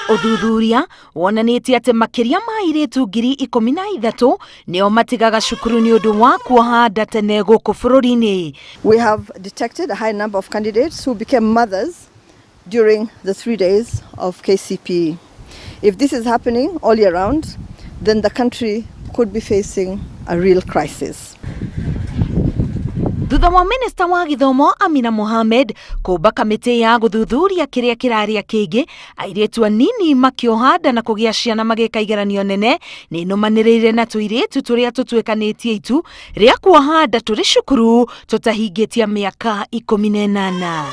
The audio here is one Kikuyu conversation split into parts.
Ũthuthuria wonanĩtie atĩ makĩria ma airĩtu 13,000 nĩo matigaga cukuru nĩ ũndũ wa kuoha nda tene gũkũ bũrũri-inĩ. We have detected a high number of candidates who became mothers during the 3 days of KCPE. If this is happening all year round, then the country could be facing a real crisis. Thutha wa minista wa gĩthomo Amina Mohamed kũmba kamĩtĩ ya gũthuthuria kĩrĩa kĩrarĩa kĩngĩ airĩtu anini makĩoha nda na kũgĩa ciana magĩka igeranio nene, nĩ nũmanĩrĩire na tũirĩtu tũrĩa tũtuĩkanĩtie itu rĩa kuoha nda tũrĩ cukuru tũtahingĩtie mĩaka 18.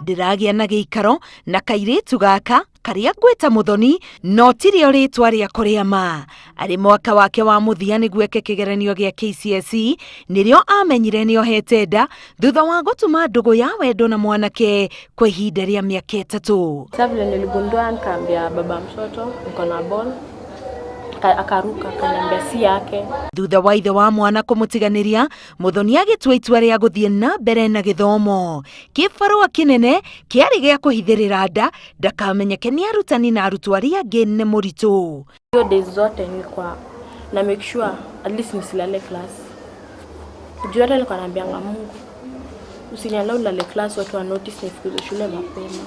Ndĩragĩa na gĩikaro na kairĩtu gaka karĩa ngwĩta Mũthoni, no tirĩo rĩtwa rĩako rĩa ma. Arĩ mwaka wake wa mũthia nĩguo eke kĩgeranio gĩa KCSE nĩrĩo amenyire nĩohete nda thutha wa gũtuma ndũgũ ya wendo na mwanake kwa ihinda rĩa mĩaka 3. Sasa vile niligundua, nikaambia baba mtoto niko na ball. Akaruka akaniambia si yake. Thutha wa ithe wa mwana kũmũtiganĩria, Mũthoni agĩtua itua rĩa gũthiĩ na mbere na gĩthomo. Kĩbarũa kĩnene kĩarĩ gĩa kũhithĩrĩra nda ndakamenyeke nĩ arutani na arutwo arĩa angĩ nĩ mũritũ. Hiyo days zote nilikuwa na make sure at least nisilale class. Juu hata nilikuwa naambianga Mungu, usiniallow ulale class watu wa notice nifukuzwe shule mapema.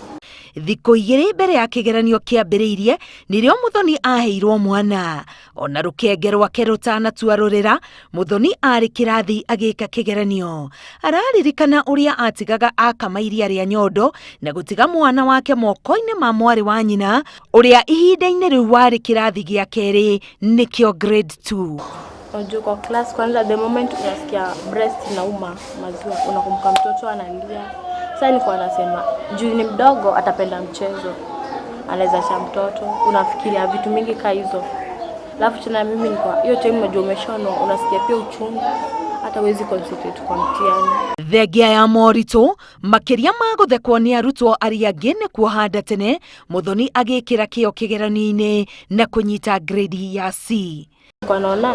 Thikũ 2 mbere ya kĩgeranio kĩambĩrĩirie nĩrĩo Mũthoni aheirwo mwana. Ona rũkenge rwake rũtanatua rũrĩra, Mũthoni arĩ kĩrathi agĩka kĩgeranio. Araririkana ũrĩa atigaga akama iria rĩa nyondo na gũtiga mwana wake moko-inĩ ma mwarĩ wa nyina ũrĩa ihinda-inĩ rĩu warĩ kĩrathi gĩa kerĩ, nĩkĩo grade 2. Unajua kwa class kwanza, the moment unasikia breast inauma maziwa, unakumbuka mtoto analia. Sasa nilikuwa nasema juu ni mdogo atapenda mchezo, anaweza cha mtoto, unafikiria vitu mingi kaa hizo. Alafu tena mimi nilikuwa hiyo time, unajua umeshonwa, unasikia pia uchungu, hata huwezi concentrate kwa mtihani. Thengia ya moritũ makĩria ma gũthekwo nĩ arutwo arĩa angĩ nĩ kuoha nda tene, Mũthoni agĩkĩra kĩo kĩgeranio-inĩ na kũnyita grade ya C. Kwa naona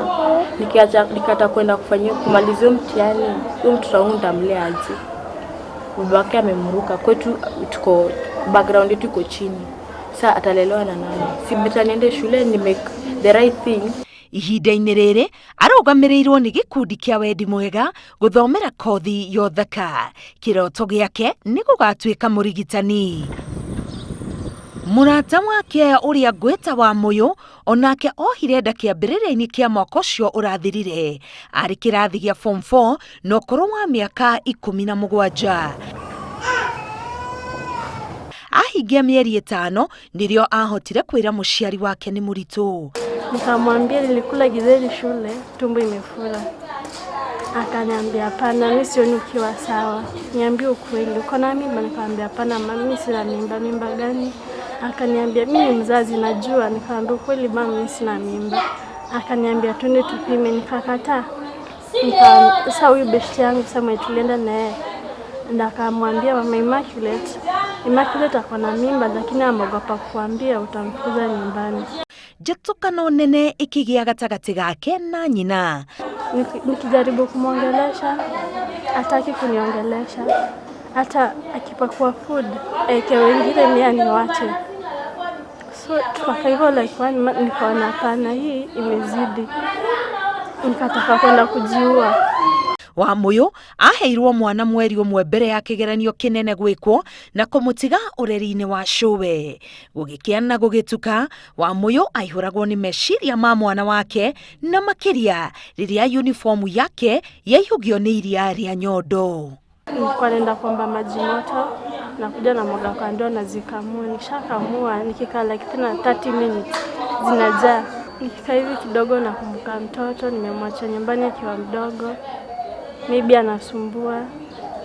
nikiacha nikata kwenda kufanyia kumalizia mtihani, huyo mtoto wangu nitamlea aje? Babake amemruka kwetu, tuko background yetu iko chini. Sasa atalelewa na nani? Si better niende shule ni make the right thing. Ihinda-inĩ rĩrĩ arũgamĩrĩirwo nĩ gĩkundi kĩa wendi mwega gũthomera kothi ya ũthaka. Kĩroto gĩake nĩ gũgatuĩka mũrigitani. Mũrata wake ũrĩa ngwĩta wa Mũyũ onake ohire nda kĩambĩrĩria-inĩ kĩa mwaka ũcio ũrathirire. Arĩ kĩrathi gĩa form 4 na ũkũrũ wa mĩaka 17. Ahingia mĩeri 5 nĩrĩo ahotire kwĩra mũciari wake nĩ mũritũ. Nikamwambia nilikula githeri shule, tumbo imefura. Akaniambia hapana, mimi sioni ukiwa sawa, niambie ukweli, uko na mimba? Nikamwambia hapana mama, mimi sina mimba. Mimba gani? Akaniambia mimi ni mzazi najua. Nikamwambia ukweli mama, mimi sina mimba. Akaniambia twende tupime, nikakataa. Sasa huyu beshte yangu sasa mwenye tulienda na yeye ndo akamwambia mama Immaculate, Immaculate ako na mimba lakini ameogopa kuambia, utamfukuza nyumbani. Njatũkano nene ĩkĩgĩa gatagatĩ gake na nyina. Nikijaribu kumwongelesha hataki kuniongelesha, hata akipakua food aeke wengine, mimi aniwache. So tukakaa hivyo like one month, nikaona hapana, hii imezidi, nikataka kwenda kujiua. Wamũyũ aheirwo mwana mweri 1 mbere ya kĩgeranio kĩnene gwĩkwo na kũmũtiga ũreri-inĩ wa cũwe. Gũgĩkĩa na gũgĩtuka, Wamũyũ aihũragwo nĩ meciria ma mwana wake na makĩria rĩrĩa uniform yake yaihũgio nĩ iria rĩa nyondo. Nilikuwa naenda kuomba maji moto, nakuja na mwaga kwa ndoo, nazikamua. Nikishakamua, nikikaa like tena 30 minutes zinajaa. Nikikaa hivi kidogo nakumbuka mtoto nimemwacha nyumbani akiwa mdogo, maybe anasumbua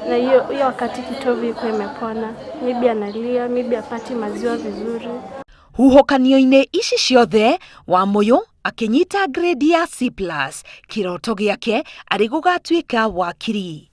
na hiyo hiyo wakati kitovu iko imepona, maybe analia, maybe apati maziwa vizuri. Huhũkanio-inĩ ici ciothe, Wamũyũ akĩnyita grade ya C+. Kĩroto gĩake arĩ gũgatuĩka wakiri.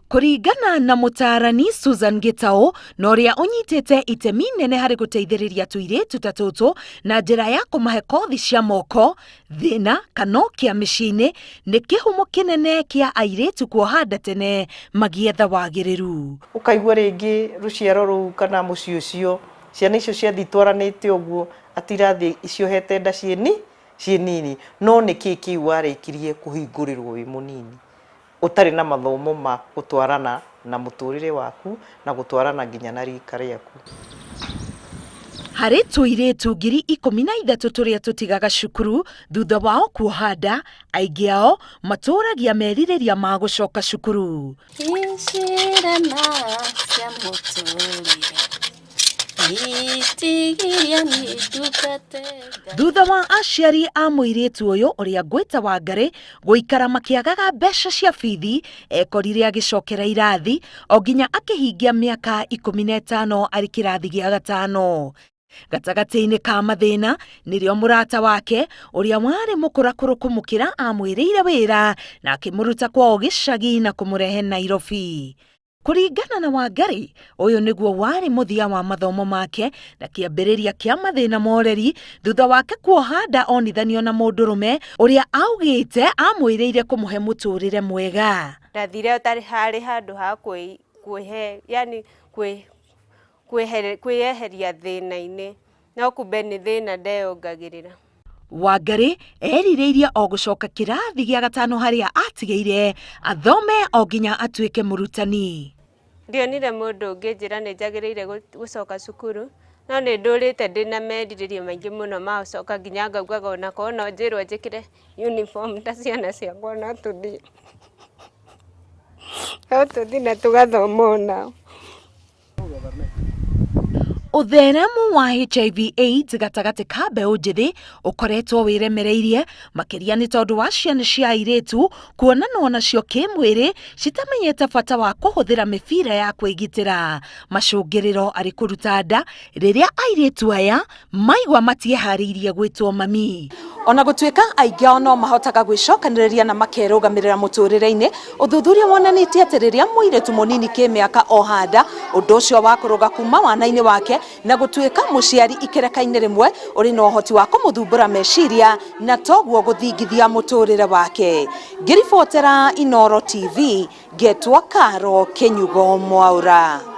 Kũringana na mũtaarani Susan Gĩtaũ na ũrĩa ũnyitĩte itemi nene harĩ gũteithĩrĩria tũirĩtu ta tũtũ na njĩra ya kũmahe kothi cia moko, thĩna kana ũkĩa mĩciĩ-inĩ nĩ kĩhumo kĩnene kĩa airĩtu kuoha nda tene magĩetha wagĩrĩru. Ũkaigua rĩngĩ rũciaro rũu kana mũciĩ ũcio Ciana icio ciathiĩ itwaranĩte ũguo, atĩ irathiĩ ciohete nda ciĩ nini. No nĩkĩ kĩu warĩkirie kũhingũrĩrwo wĩ mũnini, ũtarĩ na mathomo ma gũtwarana na mũtũrĩre waku na gũtwarana nginya na rika rĩaku. Harĩ tũirĩtu 13,000 tũrĩa tũtigaga cukuru thutha wao kuoha nda, aingĩ ao matũragia merirĩria ma gũcoka cukuru. Icirema cia mũtũrĩre itigiria nĩndungate Ngai. Thutha wa aciari a mũirĩtu ũyũ ũrĩa ngwĩta Wangarĩ gũikara makĩagaga mbeca cia bithi, ekorire agĩcokera irathi o nginya akĩhingia mĩaka 15 arĩ kĩrathi gĩa gatano. Gatagatĩ-inĩ ka mathĩna nĩrĩo mũrata wake ũrĩa warĩ mũkũrakũrũ kũmũkĩra amwĩrĩire wĩra na akĩmũruta kwao gĩcagi na kũmũrehe Nairobi. Kũringana na Wangarĩ, ũyũ nĩguo warĩ mũthia wa mathomo make na kĩambĩrĩria kĩa mathĩna ma ũreri thutha wake kuoha nda onithanio na mũndũrũme ũrĩa augĩte amwĩrĩire kũmũhe mũtũrĩre mwega. Ndathire tarĩ harĩ handũ ha kwĩhe yani kwĩyeheria thĩna-inĩ, no kumbe nĩ thĩna ndeyongagĩrĩra. Wangarĩ erirĩirie o gũcoka kĩrathi gĩa gatano harĩa atigĩire athome o nginya atuĩke mũrutani. Ndionire mũndũ ũngĩnjĩra nĩ njagĩrĩire gũcoka cukuru, no nĩ ndũrĩte ndĩna merirĩria maingĩ mũno ma gũcoka nginya ngaugaga onakorwo no njĩrwo njĩkĩre uniform ta ciana ciakwa no tũthiĩ. No tũthiĩ na tũgathoma onao. Ũtheremu wa HIV AIDS gatagatĩ ka mbeũ njĩthĩ ũkoretwo wĩremereirie makĩria nĩ tondũ wa ciana cia airĩtu kuonanwo nacio kĩmwĩrĩ citamenyete bata wa kũhũthĩra mĩbira ya kwĩgitĩra. Macũngĩrĩro arĩ kũruta nda rĩrĩa airĩtu aya maigua matieharĩirie gwĩtwo mami. Ona gũtuĩka aingĩ ao no mahotaga gwĩcokanĩrĩria na makerũgamĩrĩra mũtũrĩre-inĩ, ũthuthuria wonanĩtie atĩ rĩrĩa mũirĩtu mũnini kĩmĩaka oha nda, ũndũ ũcio wa kũrũga kuma wana-inĩ wake na gũtuĩka mũciari ikereka-inĩ rĩmwe ũrĩ na ũhoti wa kũmũthumbũra meciria na toguo gũthingithia mũtũrĩre wake. Ngĩribotera Inooro TV, ngetwo Karo Kĩnyugo Mwaũra.